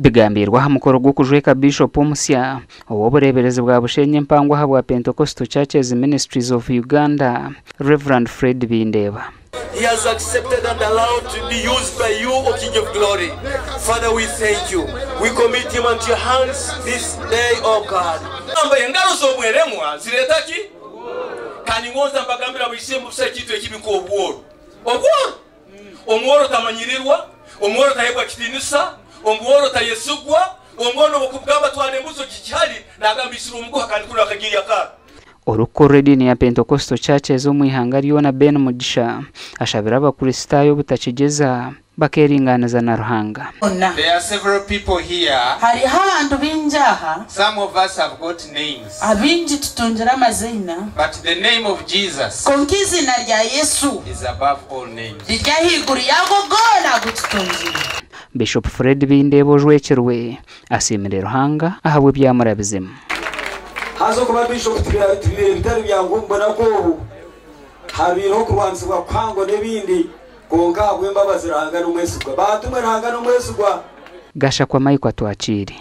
Bigambirwe aha mukoro gw'okujweka Biishopu omusya ow'obureeberezi bwa Bushenyi empango ahabwa Pentecostal Churches Ministries of Uganda, Rev. Fred Bindeeba. He has accepted and allowed to be used by you, O King of Glory. Father, we thank you. We commit him unto your hands this day, O God. Gamba engaro z'obweremwa zireeta ki? Kandi ngonza mbagambire abaisemu busaho ekintu ekibi nk'obworo. Obworo! Omworo tamanyirirwa, omworo tahebwa kitiinisa, omworo tayesigwa, omworo n'obu okubugamba twara embuzi ogikihari, nagamba isirwe omuguha kandi kunu akagiiya akabi. Orikukurira ediini ya Pentecostal Churches omu ihanga ryona Ben Mugisha ashabire abakristaayo obutakigyeza bakeeringaaniza na Ruhanga. There are several people here. Hariho abantu baingi aha. Some of us have got names. Abaingi tutungire amaziina. But the name of Jesus. Kwonka eiziina rya Yesu. Is above all names. Riri ahaiguru y'ago goona agu tutungire. Bishop Fred Bindeeba ojwekirwe asiimire Ruhanga ahabw'ebyamurabizemu. Haza okuba Bishop tibibaire bitari byangu omu bunaku obu. Habaireho okurwanisibwa kuhango n'ebindi. Kwonka ahabw'embabazi Ruhanga n'omwesigwa. Bantumwe Ruhanga n'omwesigwa. Gashakwa Mike Atwakiire.